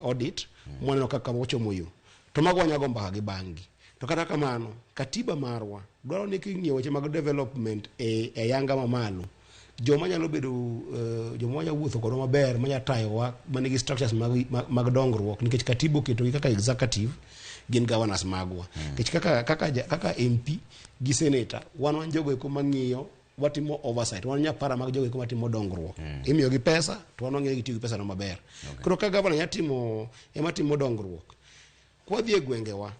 Audit mwaneno kaka wachomo yo to mago wanyago mbaka gi bang'gi. To kata kamano, katiba marwa dwaro ni king'iyo weche mag development e yanga mamalo, joma nyalo bedo joma wanya wuotho kodwa maber, manya tayowa, manigi structures mag dongruok, nikech katiba oketogi kaka executive, gin governors magwa. Nikech kaka MP gi senator, wan jogo eko mang'iyo, watimo oversight, wan nyapara mag jogo eko matimo dongruok. Imiyogi pesa to wan wang'iyo gitiyo gi pesa no maber. Koro ka governor nya timo ema timo dongruok, kwadhi e gwengewa,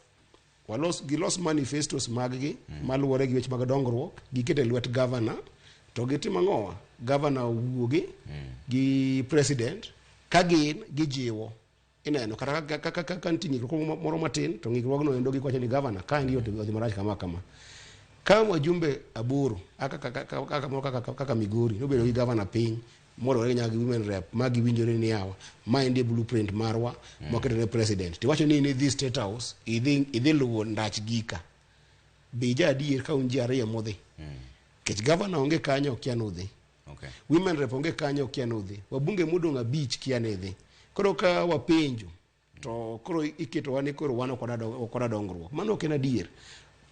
walos gilos manifestos mag-gi maluwore gi weche mag dongruok, giket e lwet governor to gitim ang'owa, governor owuogi gi president ka gin gijiwo. Ineno kata ka nitie ng'ikruok moro matin, to ng'ikruogno endo giwacho ni, "Governor, ka endi odhi marach kama kama." Ka wajumbe aboro kaka moro kaka Migori nobedo gi governor piny moriwore nyaka gi women rep ma giwinjore ni yawa, ma endi e blueprint marwa mwaketo ne president, tiwacho ni in idhi State House, idhi luwo ndach gika be ija adier ka un ji ariyo modhi, nikech governor onge kanyo, okia nodhi. Women rep onge kanyo, okia nodhi. Wabunge modong' abich kia ni dhi. Koro ka wapenjo to koro iketowa ni koro wan ok wadwa dongruok. Mano ok en adier.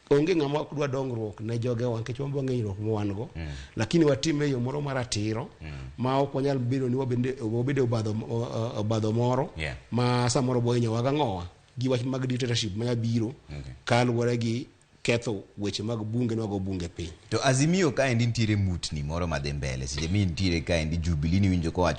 Onge ng'ama ok dwa dongruok ne jogewa, nikech wan be wang'eyo ma wan go, lakini watime e yo moro maratiro ma ok wanyal bedo ni wabede obadho moro ma samoro bohinyowa gang'owa gi wach mag dictatorship manya biro kaluwore gi ketho weche mag bunge nwago bunge piny. To Azimio kaendi nitiere mutni moro madhi mbele seche mi nitiere kaendi Jubilee niwinjo kowacho.